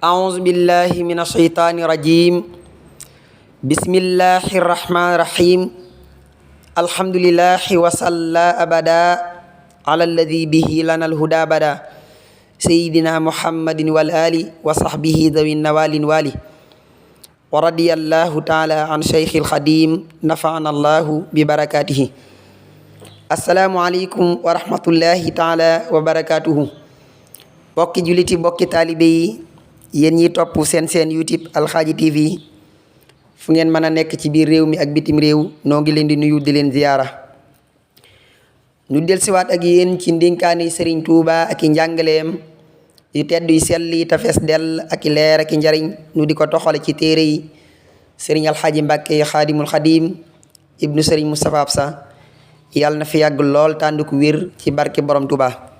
أعوذ بالله من الشيطان الرجيم بسم الله الرحمن الرحيم الحمد لله وصلى أبدا على الذي به لنا الهدى بدا سيدنا محمد والآل وصحبه ذوي النوال والي ورضي الله تعالى عن شيخ الخديم نفعنا الله ببركاته السلام عليكم ورحمة الله تعالى وبركاته bokki juliti bokki taalibe yi yéen ñi topp seen YouTube Alxaaji TV fu ngeen mën a nekk ci biir réew mi ak bitim réew noo ngi leen di nuyu di leen ziyaara ñu dellusiwaat ak yéen ci ndénkaani Sëriñ Tuuba ak i njàngaleem yu tedd yu sell yi te fees dell ak i leer ak i njariñ ñu di ko toxale ci téere yi Sëriñ Alxaaji Mbàkke Xaadimul Xadim ibnu Sëriñ Mustapha Absa yàlla na fi yàgg lool tànd ku wér ci barke borom Tuuba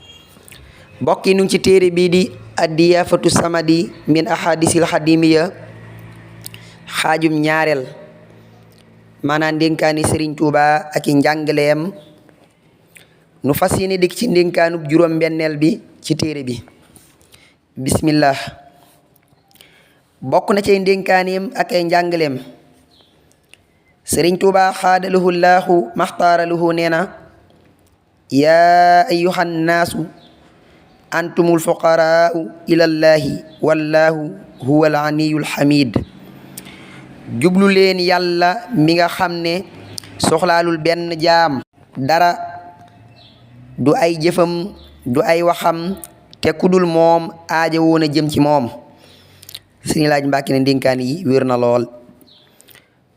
mbokk yi nu ngi ci téere bii di Ad-Diyaafatu Samadi min ahadisil xadimiya xaajum ñaareel maanaam ndénkaani Sëriñ Tuuba ak i njàngaleem nu fas yéene dikk ci ndénkaanub juróom benneel bi ci téere bi bismillah bokk na ci ndénkaaneem ak ay njàngaleem Sëriñ Tuuba xaadalahu llaahu maxtaaralahu nee na yaa ayyuhan naasu antumul fuqaraau ilallahi wallahu huwa al aniyul hamid jublu leen yàlla mi nga xam ne soxlaalul benn jaam dara du ay jëfam du ay waxam te kudul moom aaja woon a jëm ci moom Sëriñ Laaj Mbàkke ne ndénkaan yi wér na lool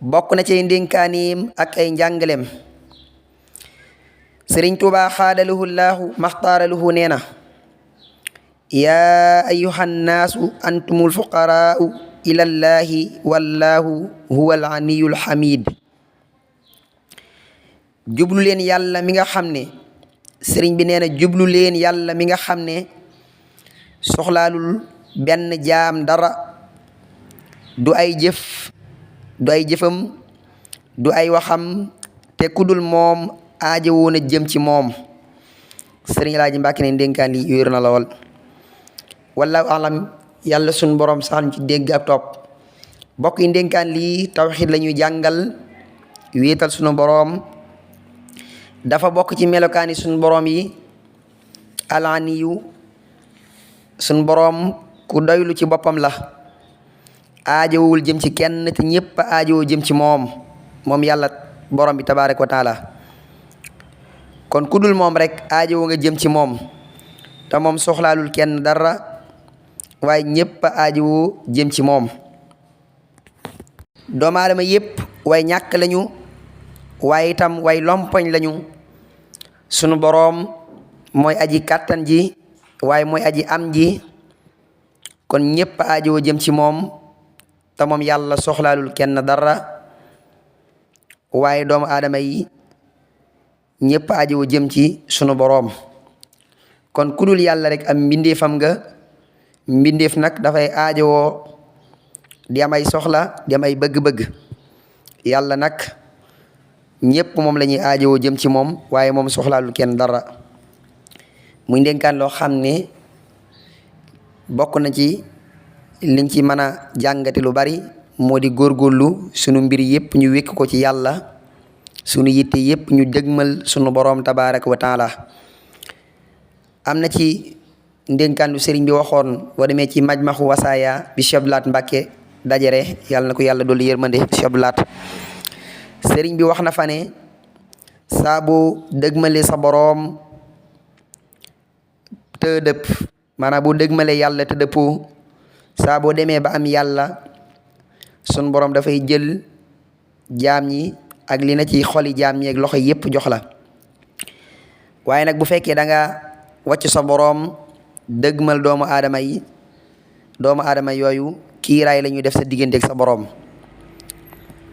bokk na ci ndénkaaneem ak ay njàngaleem Sëriñ Tuubaa xaadalahu llaahu maxtaaralahu nee na yaa ayyuhan naasu antumul fuqaraau ilallahi wallahu huwa al aniyul hamid jublu leen yàlla mi nga xam ne sëriñ bi nee na jublu leen yàlla mi nga xam ne soxlaalul benn jaam dara du ay jëf du ay jëfam du ay waxam te kudul moom aaja woon a jëm ci moom Sëriñ Alaaji Mbàkke ne ndénkaan li wér na lool wallaahu alam yàlla suñ borom saxal ci dégg ak topp bokk yi ndénkaan lii tawxiid la ñuy jàngal wéetal sunu boroom dafa bokk ci melokaani suñ boroom yi alaaniyu suñ boroom ku doylu ci boppam la aajowul jëm ci kenn te ñépp aajowoo jëm ci moom yàlla boroom bi tabaaraka wa taala kon ku dul moom rek aajowoo nga jëm ci moom te moom soxlaalul kenn dara waaye ñépp aajowoo jëm ci moom doomu aadama yépp way ñàkk lañu waaye itam way lompoñ lañu sunu boroom mooy aji kàttan ji waaye mooy aji am ji kon ñépp aajowoo jëm ci moom te moom yàlla soxlaalul kenn dara waaye doomu aadama yi ñépp aajowoo jëm ci sunu boroom kon ku dul yàlla rek am mbindeefam nga mbindeef nag dafay aajowoo di am ay soxla di am ay bëgg-bëgg yàlla nag ñépp moom la ñuy aajowoo jëm ci moom waaye moom soxlaalul kenn dara muy ndénkaan loo xam ne bokk na ci liñ ci mën a jàngate lu bari moo di góorgóorlu sunu mbir yépp ñu wékk ko ci yàlla sunu yitte yépp ñu dëgmal sunu boroom tabaaraka wa taala am na ci ndénkaan lu sëriñ bi waxoon boo demee ci majmaxu wasaaya bi Cheikh Abdou Lahad Mbàkke dajare yàlla na ko yàlla dolli yërmande Cheikh Abdou Lahad sëriñ bi wax na fa ne saa boo dëgmale sa boroom te dëpp maanaam boo dëgmale yàlla te dëppoo saa boo demee ba am yàlla sun boroom dafay jël jaam ñi ak li na ci xoli jaam ñi ak loxo yépp jox la waaye nag bu fekkee da nga wàcc sa boroom dëgmal doomu aadama yooyu kiiraay la ñuy def sa diggante ak sa boroom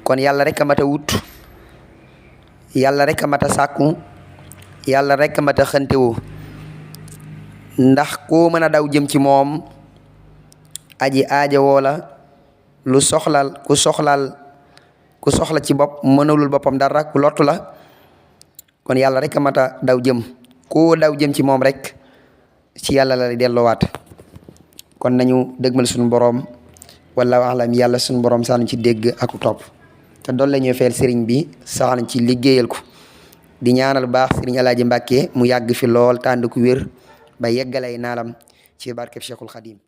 kon yàlla rek a mat a wut yàlla rek a mat a sàkku yàlla rek a mat a xëntewoo ndax koo mën a daw jëm ci moom aji aajowoo la ku soxla ci bopp mënulul boppam dara ku lottu la kon yàlla rek a mat a daw jëm koo daw jëm ci moom rek ci yàlla la delloowaat kon nañu dëgmal suñu boroom wallaahu alam yàlla suñu boroom sax nañ ci dégg ak topp te doon la ñuy fayal sëriñ bi sax nañ ci liggéeyal ko di ñaanal baax sëriñ Alaaji Mbàkke mu yàgg fi lool tànd ku wér ba yeggalay naalam ci barkeb Cheikhul Khadim